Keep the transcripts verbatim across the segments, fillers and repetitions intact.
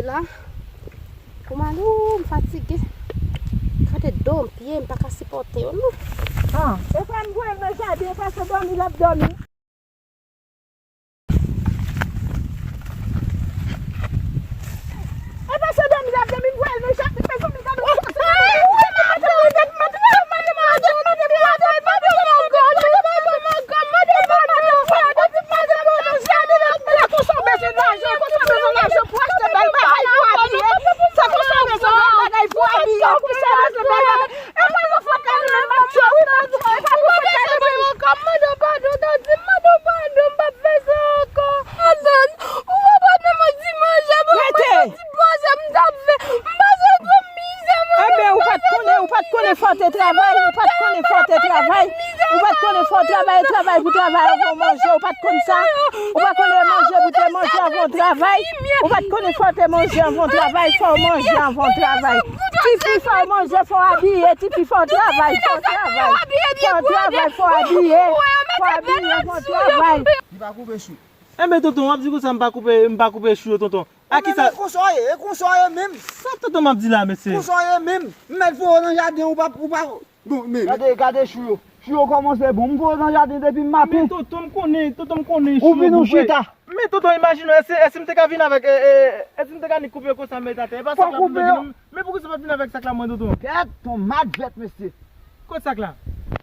Sa, pou m ale, ou, m fatige. Gade do m, pye m, m pa ka sipòte yo, non. Ah, e pa m voye l nan jaden, e pa se dòmi l ap dòmi. E pa se dòmi l ap dòmi, m voye l nan jaden, mezanmi, gade yon fason. Rete! Ebyen, ou pa t konnen, ou pa t konnen fò te travay, ou pa t konnen fò te travay, ou pa t konnen fò travay, travay pou travay avan w manje, ou pa t konn sa, ou pa konnen manje pou te manje avan w travay, ou pa t konnen fò te manje avan w travay, fò w manje avan w travay. Tifi, fò w manje, fò w abiye, tifi, fò w travay, fò w travay, fò w travay, fò w abiye, fò w abiye, fò w travay. Li pa koupe chou. Enben, tonton, w ap di konsa m pa koupe, m pa koupe chou yo, tonton. A kisa? Konsa w ye, e konsa w ye menm. Sa tonton m ap di la, mesye? Konsa w ye menm. M mèt voye w nan jaden, ou pa, ou pa, bon, men. Gade, gade chou yo. Chou yo kòmanse bon. M voye w nan jaden depi maten. Men tonton, m konnen, tonton, m konnen chou yo bon vre. Ou vin ou chita. Men tonton, imajine w, èske, èske m te ka vin avèk, e, e, èske m te ka ni koupe yo konsa, m met atè? E pa sa k la pou m te vin. Men poukisa w pa t vin avèk sak la mwen, tonton? Kèt, ton madjèt, mesye. Kot sak la?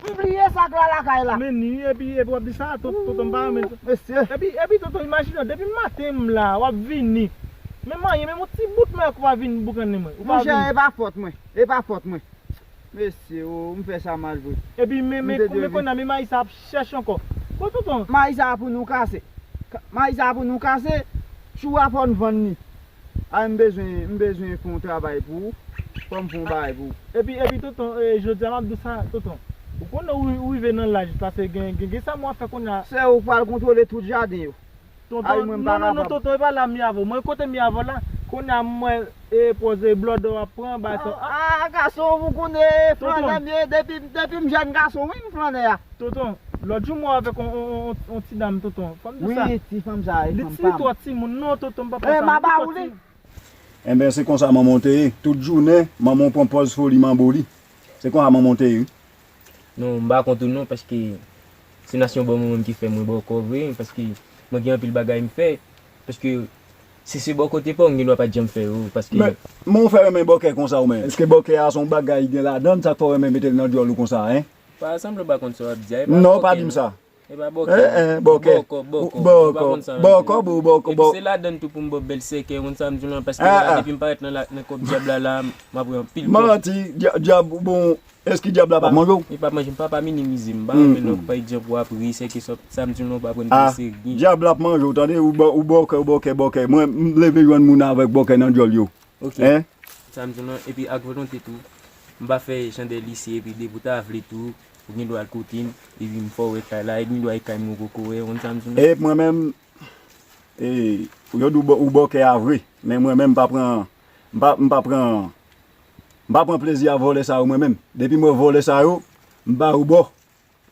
M bliye sak la lakay la. Men ni, epi, epi w ap di sa, ton-, tonton m pa renmen l. Mesye. Epi, epi tonton, imajine w, depi maten m la, w ap vini. Men manyen, menm yon ti bout mèk ou pa vin boukannen mwen. Ou pa vini. Monchè, e pa fòt mwen. E pa fòt mwen. Mesye, o, m fè sa mal vre. Epi, men, men, men kounye a, men mayi sa ap chèch ankò. Bon, tonton. Mayi sa pou nou kase. Ka-, mayi sa pou nou kase. Chou a fò n vann li. A, m bezwen, m bezwen fè yon travay pou ou. Fò m fè yon bagay pou ou. Epi, epi, tonton, e, jodi a m ap di w sa, tonton. Ou konnen ou, ou rive nan laj, paske gen, gen, gen sa m w ap fè kounye a. Se ou k pral kontwole tout jaden yo. Tonton, ay, mwen, m pa kapab. Non, non, non, tonton, e pa la m ye avè w. Mwen, kote m ye avè w la, kounye a m wè, e, pòz, e, blòdò w ap pran, bay sa. A, a, gason, ou konnen, flannè m ye, depi, depi m jèn gason, wi, m flannè a. Tonton, lòt jou m wè w avèk on, on, on, on ti dam, tonton. Fò m di w sa. Wi, ti fanm sa, e fanm pa m. Li ti twò timoun, non, tonton, m pa pran sa. E, m a ba ou li. Enben, se konsa manman w te ye. Tout jounen, manman w pran pòz foli manbo li. Se konsa manman w te ye, wi. Non, m pa kont ou non, paske se nasyon ban mwen menm ki fè mwen bòkò vre, paske mwen gen anpil bagay m fè, paske si se bò kote pa w, m gen dwa pa t janm fè yo, paske. Men, men w fè renmen bòkè konsa ou menm? Èske bòkè a se yon bagay ki gen ladan l, sa k fè w renmen mete l nan djòl ou konsa, en? Pa sanble w pa konn sa w ap di a, e pa bòkè non. Non, pa di m sa. E pa bòkè. Eh, eh, bòkè. Bòkò, bòkò. Ou pa konn sa m ap di. Bòkò, bò, bòkò, bòkò. Epi se ladan l tou pou m ba w bèl sèkèy, ou konn sa m di w lan, paske la, depi m parèt nan la, nan kòb dyab la, la, m ap wè anpil kòb. Manti, dya-, dyab, bon, èske dyab la p ap manje w? Li p ap manje m, papa, minimize m. M pa renmen non, pa egzanp, w ap ri, sèkèy, sa, sa m di w lan, w pa pran l o serye. Dyab la ap manje w, tande, ou bò-, ou bòkè, ou bòkè, bòkè. Mwen, m leve jwenn moun avèk bòkè nan djòl yo. Ok. Hein? Sa m di w lan, epi ak volonte tou, m pa fè jan de lise, epi depi w ta vle tou, ou gen dwa al kote m, epi m fè w wè kay la, epi m dwa e kay mwen ou poko wè, ou konn sa m di w lan. E mwen menm, e, yo di w bò-, ou bòkè a vre, men mwen menm m pa pran, m pa, m pa pran, m pa pran plezi a vòlè sa yo mwen menm. Depi m wè vòlè sa yo, m ba yo bò.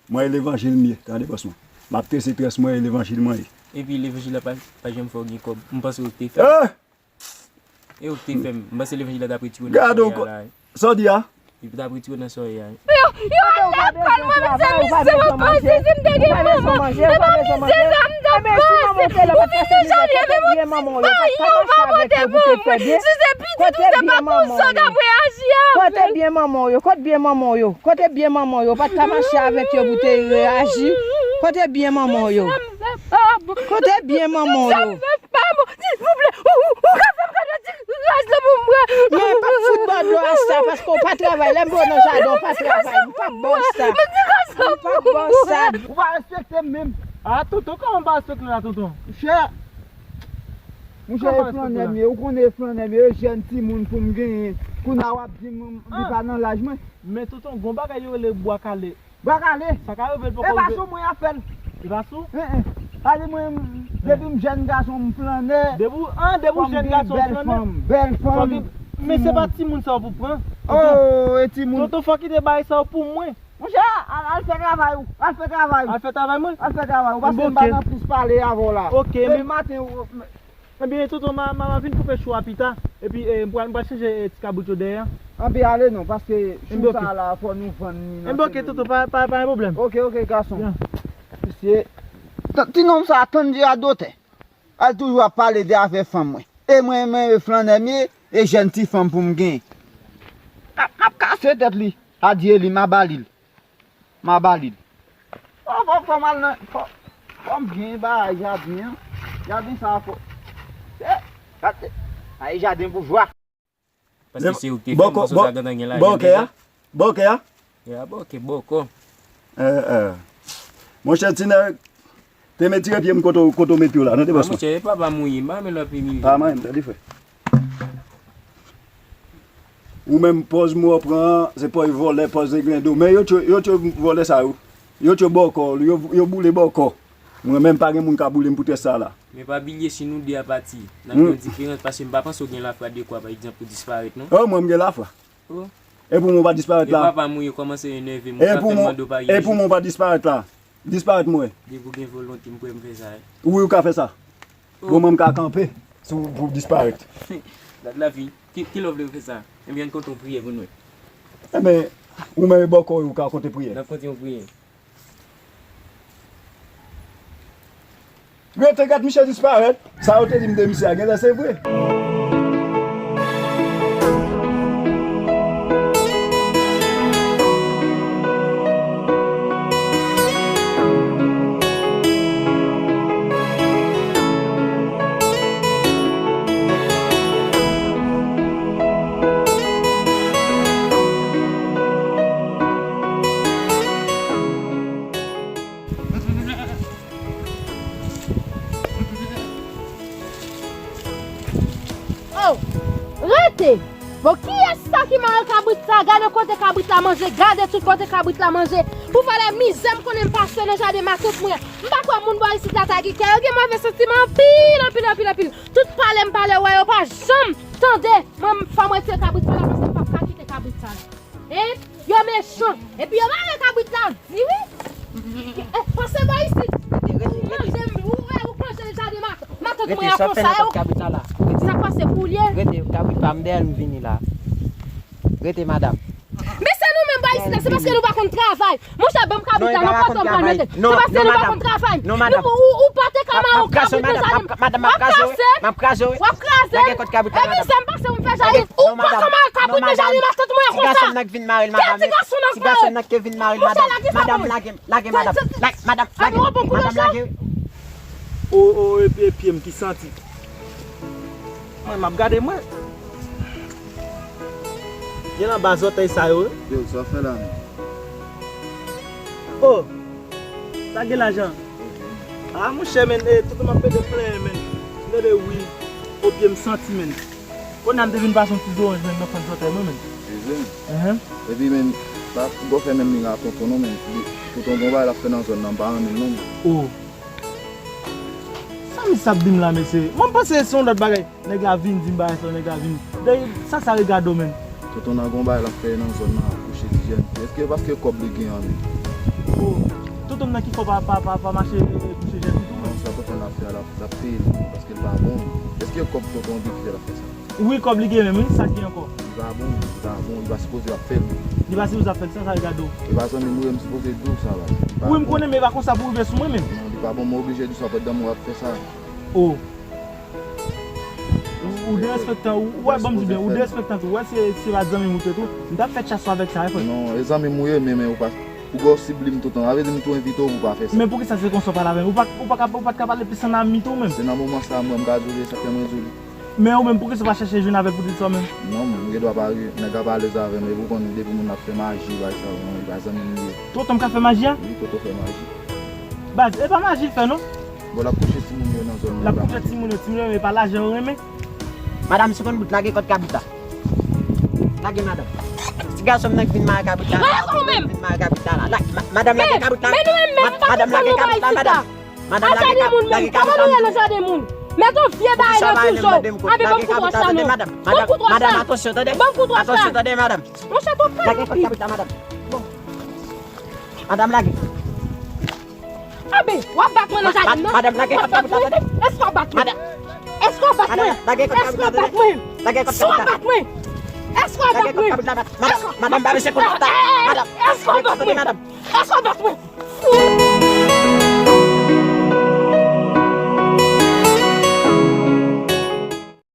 Mwen e levanjil m ye, tande bòs mwen. M ap trese très mwen e levanjil mwen ye. Epi levanjil la pa, pa janm fè w gen kòb. M panse w te fè. Eh! E ou k te fè m. M panse levanjil la t ap retire w nan sòrè a la. Sa w di a? Li t ap retire w nan sòrè a. Yo, yo al lekòl, mwen menm se mizè m ap pase, si m te gen manman. Epi mizè sa m t ap pase, m pa t janm gen manman. Mayi, ou pa pote pou mwen. Si se pitit ou, se pa konsa w t ap reyaji a. Kote byen manman w yo? Kote byen manman w yo? Kote byen manman w yo? Ou pa t ka mache avèk yo pou te reyaji? Kote byen manman w yo? Kote byen manman w yo? Pa bon, silvouplè, ou, ou, ou ka fè m kado ti raz la pou m bwè. Men pa fout bò dlo a sa, paske w pa travay. Lè m wè w nan jaden, w pa travay. M p ap ba w sa. M pa ba w sa. Ou pa respekte m menm. A, tonton, kòman m pa respekte w la, tonton? Monchè, monchè, e flannè m ye. Ou konnen e flannè m ye, e jèn timoun pou m genyen. Kounye a w ap di m, m pa nan laj mwen. Men tonton, gon bagay yo rele bwa kale. Bwa kale. Sa ka rive l poko rive. E pa sou mwen y ap fè l. E pa sou? Hein, hein. Pale mwen, depi m jèn gason, m flannè. Depi w, an, depi w jèn gason, w flannè. Bèl fanm, bèl fanm. Men se pa timoun sa w pou pran. Oh, e timoun. Tonton, fò w kite bagay sa yo pou mwen. Monchè, al, al fè travay ou. Al fè travay ou. Al fè travay mwen? Al fè travay ou. Paske m pa nan pous pale avè w la. Ok, men maten, ou, Ebyen, tonton, m a, m a, m a vin koupe chou a pita. Epi, eh, m pral, m pral chanje, eh, ti kabrit yo dèyè. Anben ale non, paske chou sa la, fò nou vann li nan. Enben, ok, tonton, pa, pa, pa gen pwoblèm. Ok, ok, gason. Mesye, ti nonm sa tann di radotè. Al toujou ap pale de afè fanm mwen. E mwen, mwen, flannè m ye, e jèn ti fanm pou m genyen. M ap kase tèt li. Adye li, m a ba li l. M a ba li l. Fò, fò, fò m al nan, fò, fò m byen ba jaden an. Jaden sa fò. Se, gade, ay jaden boujwa. Paske se ou ki te fè m panse w ta gentan gen lajan deja. Bòkè a? Bòkè a? Ya, bòkè, bòkò. Eh, eh. Monchè Tinèg, te met tire pye m kote w, kote w met pye w la, tande bòs mwen. Monchè, e pa pa mouye, m pa men lòt pye mouye. Pa manyen m, tande frè. Ou menm pòz mwen w pran an, se pòz vòlè, pòz englendo. Men yo tchwe, yo tchwe vòlè sa yo. Yo tchwe bòkò, yo, yo boule bòkò. Mwen menm pa gen moun ka boule m pou tès sa la. Men pa bliye si nou de a pati, n ap gen yon diferans, paske m pa panse w gen lafwa dekwa, pa egzanp, pou disparèt, non. Oh, mwen m gen lafwa. Oh. E pou mwen w pa disparèt la. E papa mwen yo kòmanse enève m, ou ka fè m mande w pa rive. E pou mwen w pa disparèt la. Disparèt mwen. Depi w gen volonte, m kwè m fè sa, wi. Wi, ou ka fè sa. Oh. Bon, mwen m ka kanpe si w pou w disparèt. Dat la fi, ki, ki lè w vle w fè sa? Ebyen, ann konte yon priyè pou nou. Ebyen, ou menm e bòkò w ka konte priyè. N ap konte yon priyè. Rete gad misye disparèt. Sa yo te di m de misye a, genlè se vre. Oh, rete! Bon, kiyès sa ki mare kabrit sa? Gade kote kabrit la manje, gade tout kote kabrit la manje. Pou valè mizè m konnen m pase nan jaden matant mwen. M pa kwè moun bò isit la ta gen kè. Yo gen move santiman anpil, anpil, anpil, anpil. Tout pale m pale, wè yo pa janm tande. Mwen, fò m retire kabrit sa la, paske m p ap ka kite kabrit sa la. Hein? Yo mechan. Epi yo mare kabrit la di wi. Eh, pase bò isit. Ou manje m, ou wè, ou plonje nan jaden matant mwen an konsa, e ou. Sa k pase pou l ye? Rete, kabrit pa m dèyè l m vini la. Rete, madanm. Men se nou menm bò isit la, se paske nou pa konn travay. Monchè, ban m kabrit la, nan kote m pral mete l. Se paske nou pa konn travay. Ou, ou, ou pa te ka mare yon kabrit nan jaden. W ap kraze. W ap kraze. E mizè m pase pou m fè jaden. Ou pa ka mare kabrit nan jaden matant mwen an konsa. Ti gason nan k vin mare l, madanm. Ti gason nan k vin mare l, madanm. Madanm, lage m, lage m, madanm. Lage, madanm. Lage, madanm, lage. Madanm, lage. O, o, e pye, e pye m ki santi. Mwen, m ap gade mwen. Gen anba zòtèy sa yo, wi. Yo, sa w fè la menm? Oh, sa gen lajan. Ah, monchè, men, eh, tonton m ap pede plenyen, men. M tande wi, o pye m santi, men. Kounye a m te vin pase yon ti zoranj, men, nan fant zòtèy mwen, men. Ehe. Epi, men, pa gò fè menm li la tonton, non, men. Tonton gon bagay l ap fè nan zòn nan, m pa renmen l, non, men. Oh. Sa misye ap di m la, mesye? Mwen, m panse se yon lòt bagay. Nèg la vin di m bagay sa, nèg la vin. Dèyè sa, sa regade w menm. Tonton nan gon bagay l ap fè nan zòn nan, kouche ti jèn fi. Èske paske kòb li gen an menm? Oh, tonton m nan ki fè w pa, pa, pa, pa mache, eh, kouche jèn fi tou menm? Non, sa tonton nan ap fè a, l ap, l ap peye li, paske l pa bon. Èske kòb tonton an gen ki fè l ap fè sa? Wi, kòb li gen menm, wi, sa k gen ankò? Li pa bon, li pa bon, li pa sipoze ap fè l. Li pa sipoze ap fè l, sa, sa regade w. E pa zanmi m, wi, m sipoze di w sa la. Wi, m konnen, men e pa konsa pou rive sou mwen menm. Non, li pa bon, mwen oblije di w sa, pandan mwen ap fè sa. Oh. Ou, ou derespektan, ou, ou wè, ban m di byen, ou derespektan tou. Ou wè, se, se pa zanmi m ou te tou. M t ap fè chas ou avèk sa, e frè. Non, e zanmi m ou ye, men, men ou pa, ou gòsip li m toutan. Sa vle di m tou envite w pou w pa fè sa. Men poukisa se konsa w pale avè m? Ou pa, ou pa ka, ou pa t ka pale plis an ami tou menm? Se nan moman sa a, mwen, m ka di w li, sa fè mwen di w li. Men ou menm, poukisa w pa chèche jwenn avè l pou di sa menm? Non, m gen dwa pa ri, nèg ap alèz avè m, epi w konn depi moun ap fè maji, bagay sa yo, non, e pa zanmi m li ye. Tonton m ka fè maji a? Wi, tonton fè maji. Baz, e pa maji l fè non. Bon, l ap kouche timoun yo nan zòn nan. L ap kouche timoun yo, timoun yo renmen, e pa lajan yo renmen. Madanm, si w konn bout, lage kòd kabrit la. Lage, madanm. Ti gason m nan k vin mare kabrit la. Lage kò w menm! Vin mare kabrit la, la. La, ma-, madanm, lage kabrit la. Men, men nou menm, menm pa konprann nou pa isit la. Madanm, lage kabrit la, madanm. Madanm, lage kabrit la, madanm. Kòman nou ye nan jaden moun? Mete yon vye bagay nan ti zo. Anben ban m kout wòch la non. Ban m kout wòch la. Atansyon, tande. Ban m kout wòch la. Atansyon, tande, madanm. Monchè, twòp pale anpil. Lage kòd kabrit la, madanm. Bon. Madanm, lage. Anben, w ap bat mwen nan jaden nan? Madanm, lage kòd kabrit la, tande. Èske w ap bat mwen? Madanm. Èske w ap bat mwen? Èske w ap bat mwen? Èske w ap bat mwen? Èske w ap bat mwen? Èske w ap bat mwen? Èske w ap bat mwen? Èske w ap bat mwen?